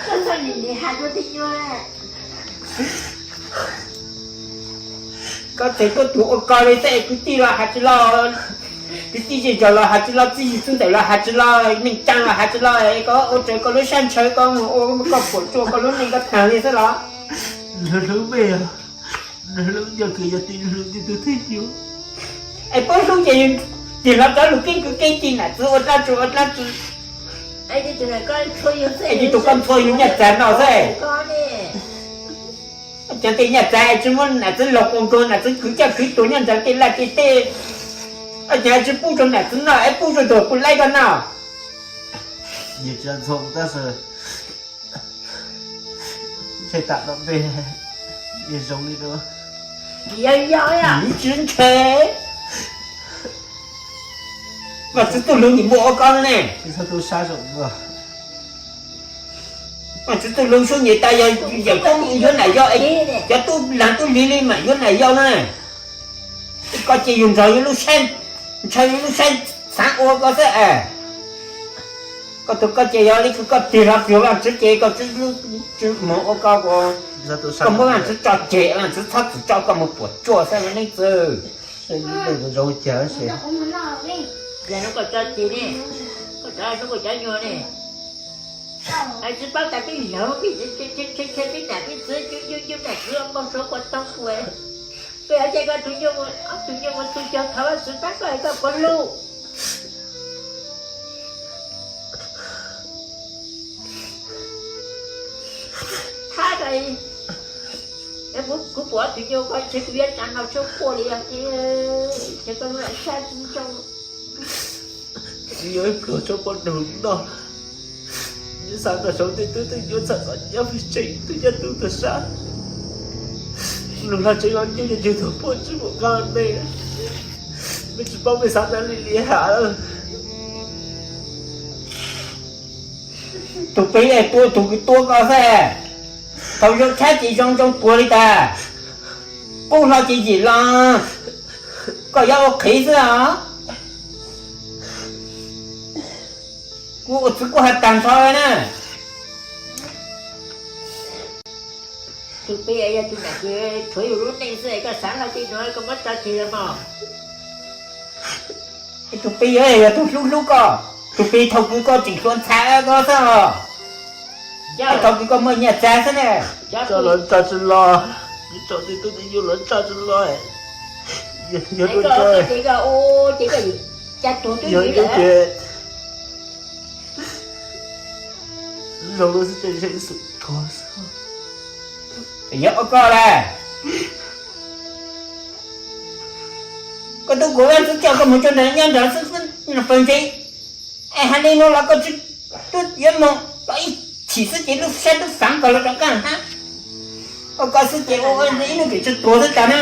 Koj txhob nim nim has rau tej nyuag. Koj txhob tuaj tus ua koj li xwb es kwv tij los has tsis loj, kwv tij zej zos los has tsis loj, txiv yig txiv ntxawm los has tsis loj, neej tsaa los has tsis loj, koj ua raws koj lub sab ntshaw, koj mus ua koj puas tsuaj koj lub neej koj thaam li xwb los? Nws hlub me, nws hlub yog kws yog tis hlub tis tus thwj yus. Es puab hlub ces tig los rov lug keeb kwv keeb tij, nam txiv ua dlaab tsi ua dlaab tsi. Es tus koj ntxhua yug nyaj txag no xwb. Cov tej nyaj txag es tsi muab nam txiv laug quas nkaug, nam txiv khwv coj khwv tuag nyob nraag tej laj tej teb. Cov tsi pub rua nam txiv noj es pub rua tug puj laib koj noj. Yog tsi ntxhua tab sis ntshe tam no npe yog zoo li no. Tsi ntshe. Koj tsi tuaj lug nim muaj ua koj ne. Koj tsi tuaj lug sub nyem tas yog yawm koob yuav nam yau, cov tub laag tub lig li mam yuav nam yau na. Koj ces yug nrog yug lub sab ntshaw yug lub sab xaav ua koj xwb es. Koj tug koj ces yog li kws koj tig los txug Vaajtswv ces koj tsi moog ua koj, koj muab Vaajtswv tso tseg, Vaajtswv txhob txwm tso koj moog puam tsuaj xwb leej txiv. Koj tso tseg ne, koj rov hlub koj cov nyuag ne. Tsi paub tas peb laug peb nam peb txiv coob coob nam txiv npaum suav quas toog kuv. Koj yuav caij koj tug nyuag, ob tug nyuag mus tu cog thov Vaajtswv tab koj es koj puas hlub. Thab koj, kuv pum ob tug nyuag koj ntshe kuv yuav tsaa no tshua quaj li os, ntshe koj lub sab tsi zoo. Tsi yog ib pluag tshua quaj nug noj, nyob xaav koj saum tej tub tej nyuag txham txom nyab pheej tseem tub nyab tub tug sab. Lug log tseev los nyuj yog yug tug puj tsi mus nqaa ne, mej tsi paub mej xaav tas li li has. Tug pem tua tug kws tua koj xwb, thaum zoo tshab ces zoo zoo tuag li tas, qub hlo ces yim los, koj yuav ua qhev xwb os. Kuv ua txwv kuj has taag nrho na. Tus pem yog tus nam kws tshuav yug lub neej xwb, koj xaav hlo tej nuav koj muab tso tseg los mog. Tus pem yog, yog tug hlub hlub koj, tus pem thaum kws koj tseem hluas ntxhais koj xwb os. Thaum kws koj muaj nyaj txag xwb ne. Koj los tso tsi los, tso tej tub tej nyuag los tso tsi los. Yog, yog, yog ces zoo lub xwb tej ntshe xum tuag xwb. Yog ua koj lawm. Koj tub kuv Vaajtswv coj koj mus rua nraag nyob nraag xwb, pawg ntsev. Es has le nuav los koj tsi tub yuav moog los ib chim xwb ces lub sab tub faav koj los rov qaab hab. Ua koj xwb ces ua ib nub ces tsi tuag xwb tas na.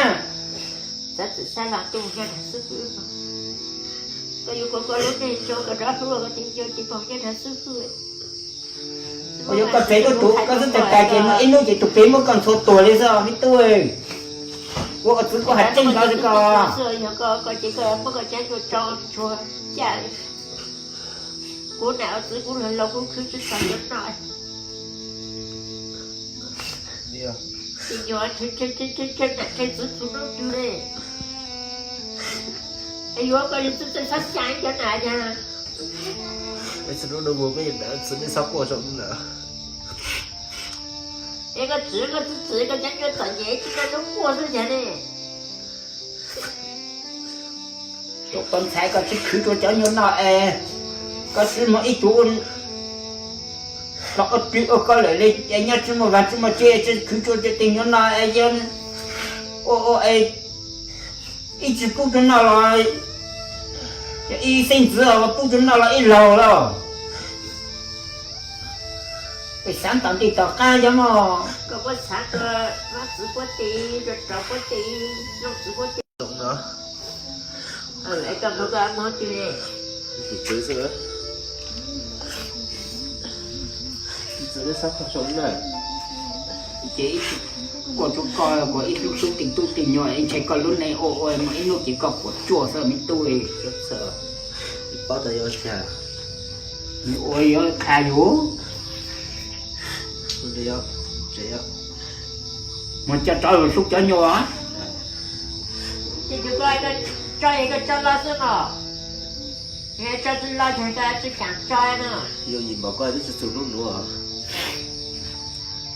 Xaav txawm xaav los tuaj nyob nraag xwb hwb. Koj yuav kov koj lub neej zoo koj rov hlub koj tej nyuag ces moog nyob nraag xwb hwb. Ua yuav koj txev koj tus koj xwb tas tas ces moog ib nub ces tus pem muab koj ntxhua tuag li xwb me tub. Kuv ua txwv kuv has tseeb nrho rua koj. Yog koj ces koj muab koj cov nyuag tso ntshua caj. Kuv nam ua txwv kuv laug laug kuv khwv tsi tau cov noj. Ces nyuag nam tseg txwv txhua nub twg ne. Es yuav koj yog txwv txeej xab xyaa ib cov nam yog. Txwv nub nub mus peb nam txwv nej xav quaj zoo na. Es koj txwv koj txwv txwv koj cov nyuag txom nyem tsi koj lub quaj xwb yog ne. Tus poj ntxhais koj tsi khwv rua cov nyuag no es koj tsi muaj ib tug hlob ua plig ua koj lawm li es nyob tsi muaj vaag tsi muaj tse tsi khwv rua cov tej nyuag no es yog ua ua es ib tsi pub rua noj los ib xeeb ntxwv pub rua noj los ib laug lawm. Peb xaav tom ntej tom qab yog mog. Koj puab xaav rua txwv puab tes, rua rau puab tes, zoo txwv puab tes. Ces ib tug kuaj rua koj, kuas ib tug xub tes tub tes nyuag es ntshai koj lub neej ua ua muaj ib nub ces koj puas tsuaj xwb me tub. Paub tas yuav cas, nws ua yuav qha yus. Mus coj rov sub cov nyuag. Ces koj tso, koj tso los xwb no. Tso tsis los ces tsis kam tso no. Yooj yim npaum koj twb tsis txog hnub nuav.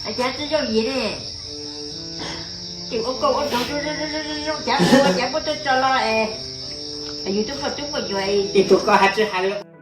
Ces twb yooj yim ne. Ces ua koj ua nrog zoo zoo zoo cav ua cav muab tuaj tso los es yus twb muaj tub muaj nyuam. Ib tug koj hais tsis hais li.